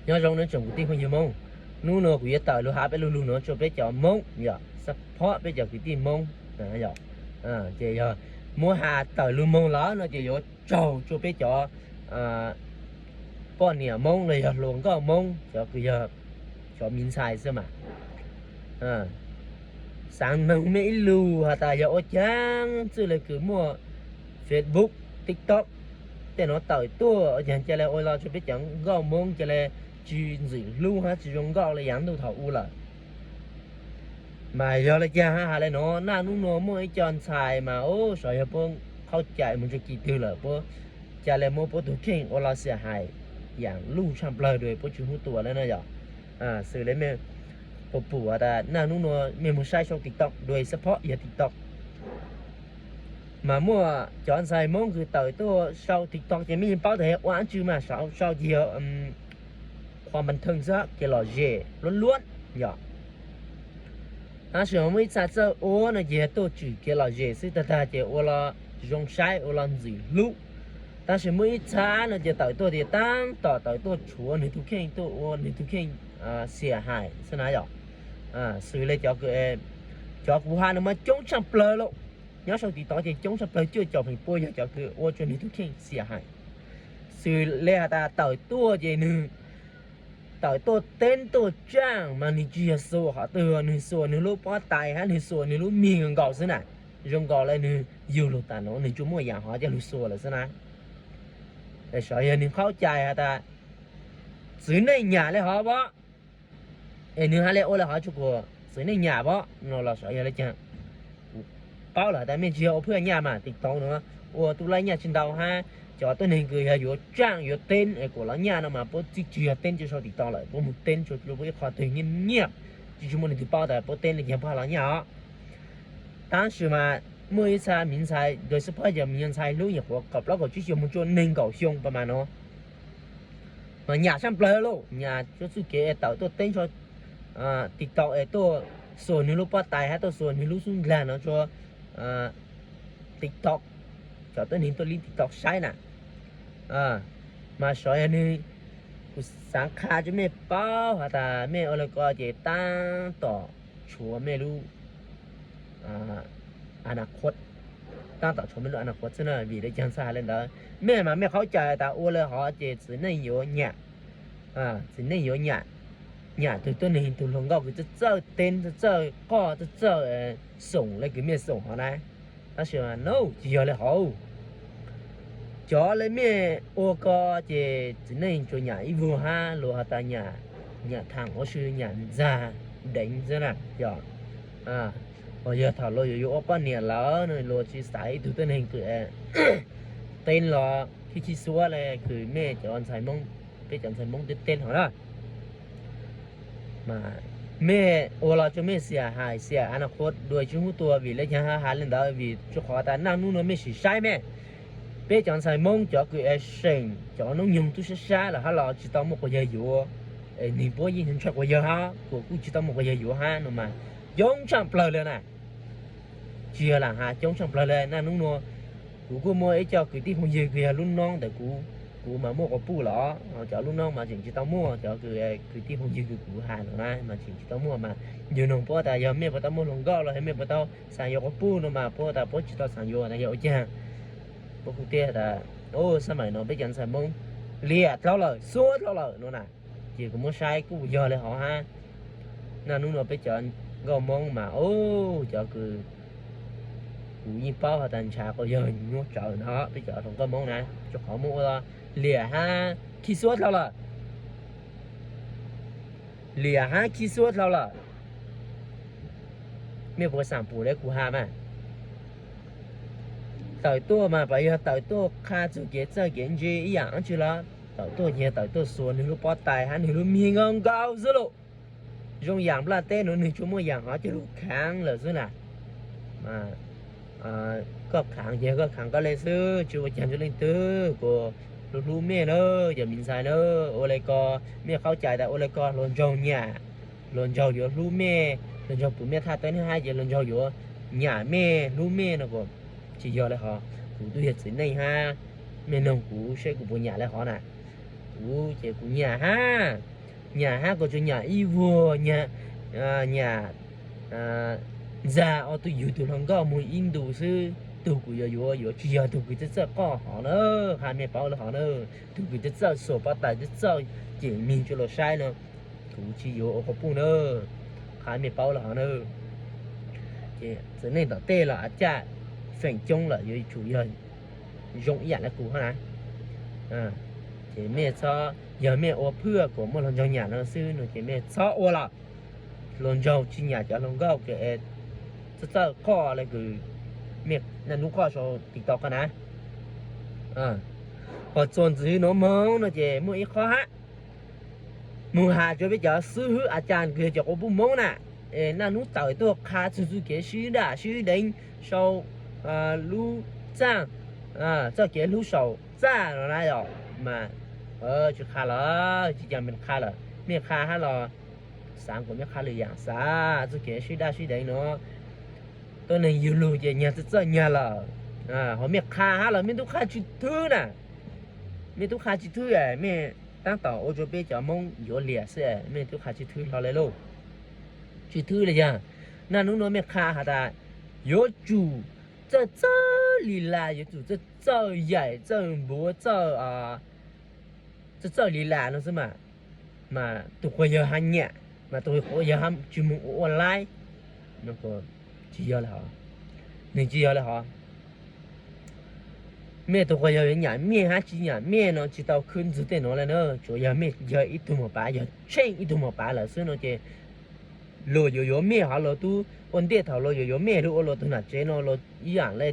Nyob zoo nawb tsoom kwv tij phooj ywg Hmoob, hnub no kuv yuav tawm lug has peb lug lug no rua peb cov Hmoob yom, xab phob peb cov kwv tij Hmoob yom. Ces yog muab has tawm lug moog lawm no ces yuav tsaug rua peb cov poj niam Hmoob los yog hluas nkauj Hmoob, cov kws yog cov miv ntxhais xwb mas. Xaav noog mej ib lug has tas yog ua caag txwj le kws muaj Facebook, TikTok tej nuav tawm tuaj, ua caag ca le ua los rua peb cov nkauj Hmoob ca le tsi ntxim hlub hab tsi zoo nkauj le yaav ntuj thaum u lawm. Mas yog le caag has le nuav, naj nub nuav muaj ib co ntxhais mas ub, sav yog puab qhaub cai moog rua kis twg lawm, puab ca le muab puab tug kheej ua los xia hais yaam luj tshaaj plawg dua puab tsi hub tua le na yom. Xws le mej puas pum tas naj nub nuav mej moog saib sau TikTok dua xab phob yog TikTok, mas muaj cov ntxhais Hmoob kws tawm tuaj sau TikTok ces mej yeej paub tas yog ua dlaab tsi mas sau ces yog qhuas npas theej xwb, kev lom zem luab luab yom. Tab sis muaj ib txha txawj ua no ces yog tuaj tswm kev lom zem xwb tag tag ces ua los zoo saib ua los ntxim hlub. Tab sis muaj ib txha no ces tawm tuaj tias taab tom tawm tuaj tshuav nwg tug kheej tuaj ua nwg tug kheej xia hais xwb na yom. Xws le cov kws, cov kuv has no mas coob tshaaj plawg lauj. Nyob sau TikTok ces coob tshaaj plawg, cuaj caum feem pua yog cov kws ua rua nwg tug kheej xia hais. Xws le has tas tawm tuaj ces nwg tawm tuaj teeb tuaj tsaaj mas nwg tsi yog xuas qhov twg, nwg xuas nwg lub pob tais hab nwg xuas nwg lub mis nkaus xwb na. Zoo nkaus le nwg yug lug tas nuav nwg tsuas muaj yaam hov coj lug xuas lawm xwb na. Sav yog nwg qhaub cai has tas txiv neej nyam le hov pab, es nwg has le ua le hov tsuas kuas txiv neej nyam pab no los sav yog le caag. Kuv paub lawm has tas mej tsi yog ua phwj nyaj mas TikTok nuav ua tub laib nyaj tsi ntau hab cov tuab neeg kws yog yuav tsaaj yuav teeb es kuas los nyaj no mas puab tsi yog teeb tsi sau TikTok lawm, puab moog teeb tsuas rua puab ib qho twg nyiaj nyiaj, tsi tsi muaj leej twg paub tas puab teeb le caag puab has los nyaj os. Tab sis mas muaj ib txha miv ntxhais dua xab phob yog miv nyuas ntxhais lub nyuam qhuav kaum plaub kaum tsib xyoo moog tsua neeg nkaum xyoo pab mas no mas nyam tshaaj plawg lauj, nyam tsuas txuj kev tawm tuaj teeb sau TikTok es tuaj xuas nwg lub pob tais hab tuaj xuas nwg lub xub ndlag no rua TikTok, cov tuab neeg tuaj lib TikTok saib na. Mas sav yog nwg, kuv xaav qha rua mej paub has tas mej ua le ko ces taab tom tshuav mej lub a na khuam, taab tom tshuav mej lub a na khuam xwb na. Vim le caag txhaj has le ntawd? Mej mas mej qhaub cai tas ua le hov ces txiv neej yuav nyam, txiv neej yuav nyam, nyam tug tuab neeg tug hluas nkauj kws txawj txawj teeb, txawj txawj qoj, txawj txawj xoom le kws mej xoom hov na. Tab sis mas no tsis yog le hov. Cov le mej ua ko ces txiv neej tsuas nyam ib vuag hab luag has tas nyam thaam huv si, nyam ntxag deev xwb na yom. Yog thaum luag yuav yuav ua poj niam lawm no luag tsis xaiv ib tug tuab neeg kws teeb los khib khib xuab le kws mej cov ntxhais Hmoob, peb cov ntxhais Hmoob twb teeb hov na. Mej ua los tsuas mej xia hais xia a na khuam dua tsis hub tua. Vim le caag has le ntawd? Vim rua qhov tas naj nub nuav mej sim saib mej, peb cov ntxhais Hmoob cov kws seem cov noob nyoog tub sab sab lawm hab los tsis tau muaj quas yawg yuav, es nwg puab yeej ntshai quas yawg hab kuas kuj tsis tau muaj quas yawg yuav hab no mas coob tshaaj plawg le na. Tsis yog lam has coob tshaaj plawg le, naj nub nuav kuv kuj muaj ib co kwv tij phooj ywg kws yog lub noob ntawm kuv, kuv mas muaj quas puj los cov lub noob mas tseem tsis tau muaj, cov kwv tij phooj ywg kws kuv has no na mas tseem tsis tau muaj. Mas yug noog puab tas yog mej puas tau muaj hluas nkauj los yog mej puas tau xaam yuav quas puj no mas puab tas puab tsis tau xaam yuav tas yog ua caag. Puab kuj teb tas, xab maim no peb cov ntxhais Hmoob liam dlhau lawm, xuab dlhau lawm no na. Ces kuv muab saib kuj yog le hov hab. Naj nub nuav peb cov nkauj Hmoob mas, cov kws kuv yeej paub has tas ntshav quas yawg nyuaj tsawv no, peb cov hluas nkauj Hmoob na, rua qhov muab ua liam hab khib xuab dlhau lawm. Liam hab khib xuab dlhau lawm. Mej puas xaam pum le kuv has mas? Tawm tuaj mas puas yog tawm tuaj qha txug kev txawj kev ntse ib yaam dlaab tsi los? Tawm tuaj ces yog tawm tuaj xuas nwg lub pob tais hab nwg lub mis nkaus nkaus xwb lauj. Zoo yaam nplaj teb nuav nwg tsuas muaj yaam hov coj lug khaav lawm xwb na. Koj khaav ces koj khaav koj le xwb, tsis ua caag rua leej twg. Kuas hlub hlub mej na, cov miv ntxhais na, ua le ko, mej qaub cai tas ua le ko hluas nraug nyam, hluas nraug yuav hlub mej, hluas nraug pum mej thaj teb neeg hab ces hluas nraug yuav nyam mej hlub mej no kuj tsis yog le hov. Kuv twb yog txiv neej hab, mej noog kuv seb kuv puas nyam le hov na. Kuv ces kuv nyam hab, nyam hab kuv tsuas nyam ib vuag, nyam, nyam ntxag ob tug yug tug hluas nkauj moog ib ntus xwb. Tug kuv yuav yuav yuav tsis yog tug kws txawj txawj qoj hov na, qha mej paub le hov na. Tug kws txawj txawj xuas pov tawm txawj txawj cem mig rua luas saib no, kuv tsis yuav ua quas puj na, qha mej paub le hov na. Ces txiv neej tom tej los a caj feem coob lawm yuav tsum yog zoo ib yam le kuv hab na. Ces mej txhob, yog mej ua phwj kuas muaj hluas nraug nyam no xwb no ces mej txhob ua lawm. Hluas nraug tsis nyam cov hluas nkauj kws txawj txawj qoj le kws mej naj nub qoj sau TikTok ko na. Hos txuas ntxiv nuav moog no ces muaj ib qhov hab, moog has rua peb cov xib hwb a caj kws yog cov quas puj Moob na, es naj nub tawm tuaj qha txug txuj kev sib daj sib deev sau lub txaj, txoj kev hlub saum txaj no na yom, mas tsis qha lawm, tsis caag mej qha lawm. Mej qha hab los xaav kuas mej qha lwm yaam, xaav txuj kev sib daj sib deev no, tuab neeg yug lug ces nyag txawj txawj nyag lawm. Hos mej qha hab los mej tub qha tsis thwb na, mej tub qha tsis thwb, mej taab tom ua rua peb cov Moob yuav liam xwb, mej tub qha tsis thwb hlo le lauj. Tsis thwb le yog, naj nub nuav mej qha has tas yuav tsum txawj txawj li las, yuav tsum txawj txawj yaim txawj npuav, txawj txawj li las no xwb mas, mas tug quas yawg has nyam, mas tug quas yawg tsis moog ua ua laib, tsis yog le hov, nwg tsis yog le hov. Mej tug quas yawg nyam mej hab tsis nyam mej no tsis tau khwb ntxug tej nuav le na, tsuas yog mej yog ib tug mos pav, yog tsheej ib tug mos pav lawm xwb no ces luas yuav yuav mej hov luas tub ua ntej thaum luas yuav yuav mej lug ua luas tug nam tsev no luas ib yaam le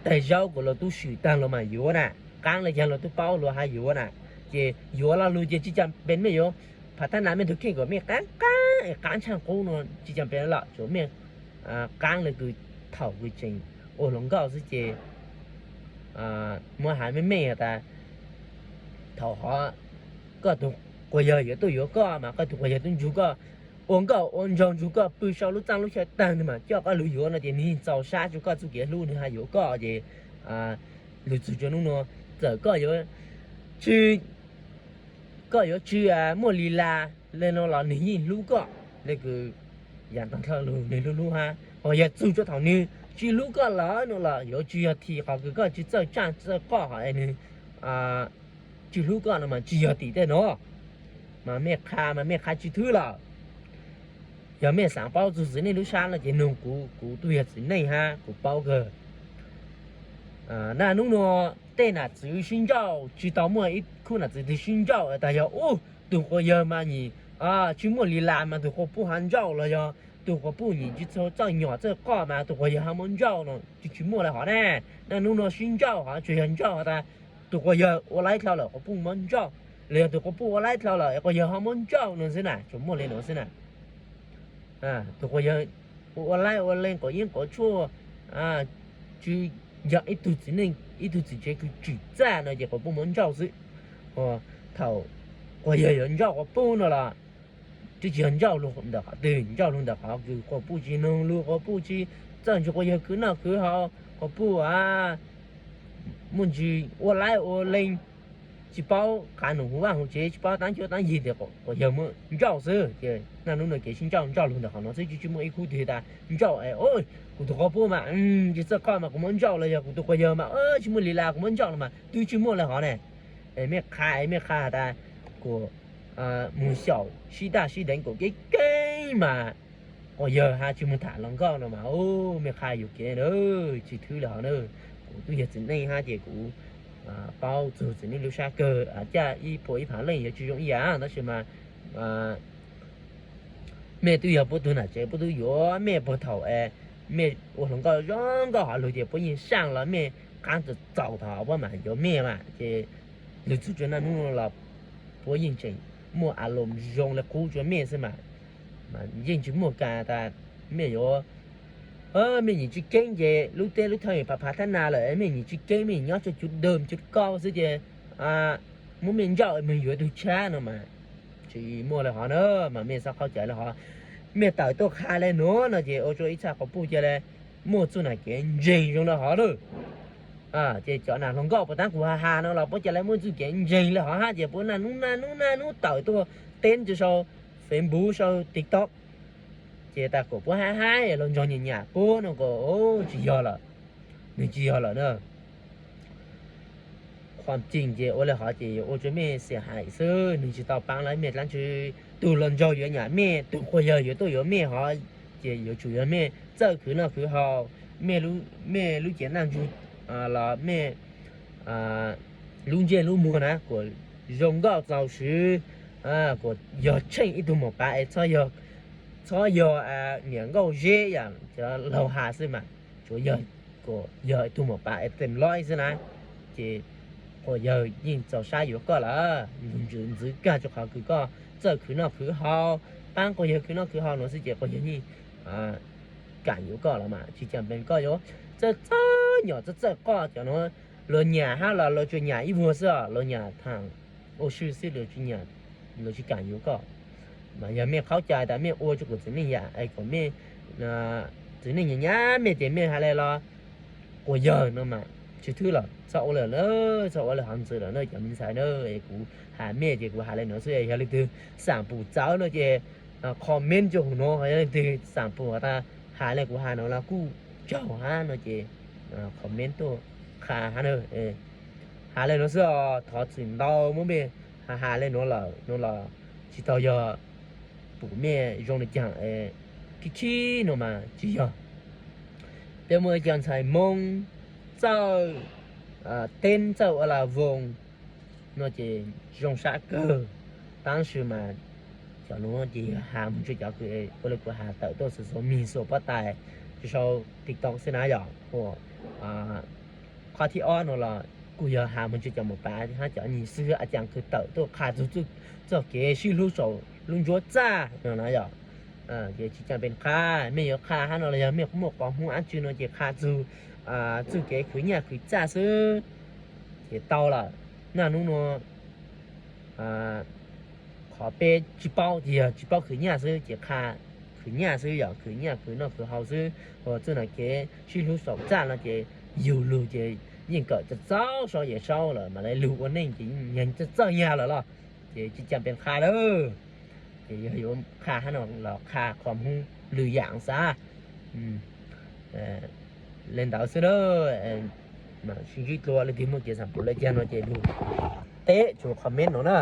tag zaub kuas luas tub swm taag luas mas yuav na, qaab le caag luas tub paub luas has yuav na, ces yuav lo lug ces tsis caag pes mej yuav phav thab nas mej tug kheej kuas mej qaab qaab es qaab tshaaj qub no tsis caag pes lawm, tsuas mej qaab le kws thaum kws tseem ua hluas nkauj xwb ces muab has meej meej has tas thaum hov koj tug quas yawg yuav tuaj yuav koj mas koj tug quas yawg tub nrug koj ua nkauj ua nraug nrug koj pw sau lub txaj lub chaw taag nwg mam coj koj lug yuav no ces nwg yeej txaus sab rua koj txuj kev hlub nwg has yuav koj ces lug txug rua nub nuav txawm koj yuav tsis, koj yuav tsis muaj li las le no los nwg yeej hlub koj le kws yaam taag dlhau lug nwg hlub hlub hab. Hos yog txug rua thaum nwg tsis hlub koj lawm no los yuav tsis yog tim qhov kws koj tsis txawj tsaaj txawj qoj hov es nwg tsis hlub koj no mas tsis yog tim tej no, mas mej qha mas mej qha tsis thwb lawm. Yog mej xaav paub txug txiv neej lub sab no ces nug kuv, kuv tub yog txiv neej hab kuv paub kawg. Naj nub nuav tej nam txwv sib nrauj tsis tau muaj ib khub nam txwv twg sib nrauj tas yog ub tug quas yawg mas nyim tsis muaj li las mas tug quas puj ho nrauj los yog tug quas puj nyim tsis txawj nyom txawj qoj mas tug quas yawg ho muab nrauj no tsis, tsis muaj le hov na. Naj nub nuav sib nrauj hov tsuas yog nrauj has tas tug quas yawg ua laib dlhau lawm quas puj muab nrauj, los yog tug quas puj ua laib dlhau lawm quas yawg ho muab nrauj no xwb na, tsuas muaj le nuav xwb na. Tug quas yawg ua laib ua leej quav yeeb quav tshuaj, tsis yog ib tug txiv neej ib tug txiv tsev kws tsim txaj no ces quas puj muab nrauj xwb. Thaum quas yawg yuav nrauj quas puj no los twb tsis yog nrauj lug ntawm qhov twg, nrauj lug ntawm qhov kws quas puj tsis noog lug, quas puj tsis txawj ntseeg quas yawg khwv noj khwv haus, quas puj muaj ntsis ua laib ua leej, tsis paub qav num huv vaj huv tsev, tsis paub taab cuab taab yig tes quas yawg muab nrauj xwb. Ces naj nub nuav kev sib nrauj nrauj lug ntawm qhov no xwb, tsis, tsis muaj ib khub twg tas nrauj es kuv tug quas puj mas tsis txawj qoj mas kuv muab nrauj los yog kuv tug quas yawg mas tsis muaj li las kuv muab nrauj no mas twb tsis muaj le hov ne. Es mej qha, mej qha has tas kuas moog xyaum sib daj sib deev kuas keeb keeb mas quas yawg has tsis moog tham hluas nkauj no mas mej qha yuam kev na, tsis thwb le hov na. Kuv tub yog txiv neej hab ces kuv paub txug txiv neej lub sab kawg, caj ib puas ib phav leej yuav tsis zoo ib yam tab sis mas mej twb yog puab tug nam tsev puab twb yuav mej puag thaum es mej ua hluas nkauj zoo nkauj hov lug ces puab yeej saaj los mej qaab txaus thaum puab mam yuav mej mas ces lug txug rua naj nub los puab yeej tseem muaj a loos zoo le qub rua mej xwb mas, yeej tsis muaj kas tas mej yuav, mej nyim tsis keeb ces lub teb lub thawj phav phav thab nas lawm mej nyim tsis keeb mej nyim nyob tsua cuv dawm cuv kaub xwb ces muab mej nrauj moog yuav tug tshab no mas tsis muaj le hov na, mas mej txhob qhov cawv le hov. Mej tawm tuaj qha le nuav no ces ua rua ib txha quas puj ca le muaj txuj nam kev ntseeg zoo le hov lawm. Ces cov nas hluas nkauj puas tab kuv has has no los puab ca le muaj txuj kev ntseeg le hov hab ces puab naj nub naj nub naj nub tawm tuaj teb rua sau Facebook sau TikTok. Ces tas kom puab hab hab los nrog nyam nyam puab no kom tsis yog lawm, nwg tsis yog lawm na. Qhov tseeb ces ua le hov ces yuav ua rua mej xiam hais xwb, nwg tsis tau paab lawm mej dlaab tsi. Tug los nrog yuav nyam mej, tug quas yawg yuav tuaj yuav mej hov, ces yuav tsum yog mej txawj khwv noj khwv haus, mej lub cev naj ntsug los mej lub ntsej lub muag na kuas zoo nkauj txaus swv, kuas yog tsheej ib tug maum pav es txhob yog niam nkauj zeb yam cov laug has xwb mas, tsuav yog kuas yog ib tug maum pav es tem loj xwb na, ces quas yawg yeej txaus sab yuav koj lawm. Nws ntxwv ntxwv kag rua qhov kws koj txawj khwv noj khwv haus, paab quas yawg khwv noj khwv haus no xwb ces quas yawg yeej kam yuav koj los mas tsis caam peem koj yuav txawj txawj nyom txawj txawj qoj cov nuav. Luag nyam hab los luag tsuas nyam ib vuag xwb os, luag nyam thaam ua si xwb, luag tsis kam yuav koj. Mas yog mej qhaub cai tas mej ua rua kuv txiv neej yam es kom mej txiv neej nyam nyam mej ces mej has le los quas yawg no mas tsis thwb lawm, txhob ua le, txhob ua le hov ntxwv lawm na cov me ntxhais na. Es kuv has mej ces kuv has le nuav xwb, yog leej twg xam pum txawv no ces comment rua huv nuav, yog leej twg xam pum tas has le kuv has nuav los kuj tsaug hab no ces comment tuaj qha hab na. Has le nuav xwb os, thov txim ntau muab mej has has le nuav lawm no los tsis tau yog pum mej zoo le caag khib khib no mas tsis yog. Peb muaj cov ntxhais Moob txawj teb txawj ua la voos no ces zoo sab kawg. Tab sis mas cov nuav ces yog has moog rua cov kws ua le kuv has tawm tuaj xuv xuav mig xuas pob tais rua sau TikTok xwb na yom. Ua qhov thib ob no los kuj yog has moog rua cov maum pav hab cov nyuas xwb, a caag kws tawm tuaj qha txug txoj kev sib hlub saum lub nruab txaj no na yom. Ces tsis caam peem qha, mej yuav qha hab no los yog mej muaj qhov muag dlaab tsi no ces qha txug txuj kev khwv nyaj khwv txaj xwb ces tau lawm. Naj nub nuav qhov peb tsis paub ces yog tsis paub khwv nyaj xwb ces qha khwv nyaj xwb yom, khwv nyaj khwv noj khwv haus xwb. Ua txuj nam kev sib hlub saum txaj no ces yug lug ces yeej kawm txawj txawj sau yam saub lawm mas le lug ua neej ces yeej txawj txawj nyag lawm los ces tsis caam peem qha lawm. Ces yog yuav qha hab no los qha qhov muag lwm yam xav le ntawd xwb na. Sib ntsib dlua, leej twg muaj kev xam pum le caag no ces lug teb tsua comment no na.